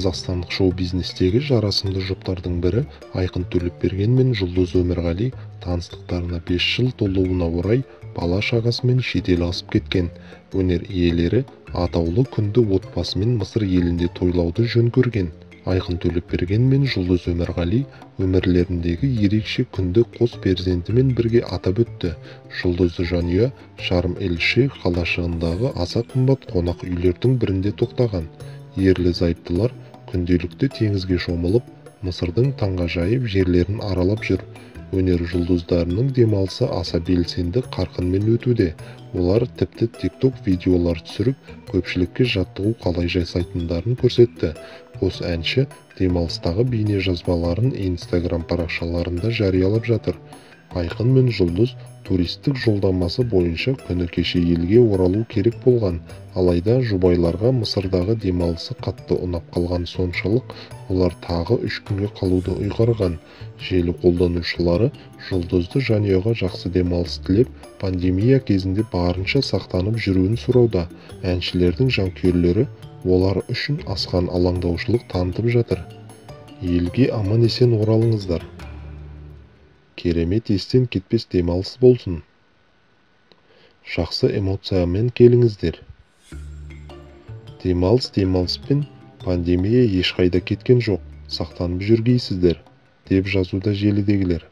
Қазақстандық шоу-бизнестегі жарасымды жұптардың бірі Айқын Төлепберген мен Жұлдыз Өмірғали таныстықтарына 5 жыл толуына орай бала-шағасымен шетел асып кеткен. Өнер иелері атаулы күнді отбасымен Мысыр елінде тойлауды жөн көрген. Айқын Төлепберген мен Жұлдыз Өмірғали өмірлеріндегі ерекше күнді қос перзентімен бірге атап өтті. Жұлдызды жанұя Шарм-эль-Шейх қалашығындағы аса қымбат қонақ үйлердің бірінде тоқтаған. Ерлі-зайыптылар күнделікті теңізге шомылып, Мысырдың таңғажайып жерлерін аралап жүр. Өнер жұлдыздарының демалысы аса белсенді қарқынмен өтуде. Олар тіпті TikTok видеолар түсіріп, көпшілікке жаттығу қалай жасайтындарын көрсетті. Қос әнші демалыстағы бейнежазбаларын Instagram парақшаларында жариялап жатыр. Айқын мен Жұлдыз туристік жолдамасы бойынша күні кеше елге оралу керек болған. Алайда жұбайларға Мысырдағы демалысы қатты ұнап қалған соншалық, олар тағы 3 күнге қалуды ұйғарған. Желі қолданушылары жұлдызды жанұяға жақсы демалыс тілеп, пандемия кезінде барынша сақтанып жүруін сұрауда. Әншілердің жанкүйерлері олар үшін асқан алаңдаушылық танытып жатыр. Елге аман-есен оралыңыздар. Керемет естен кетпес демалыс болсын. Жақсы эмоциямен келіңіздер. Демалыс демалыспен, пандемия ешқайда кеткен жоқ, сақтанып жүргейсіздер, деп жазуда желідегілер.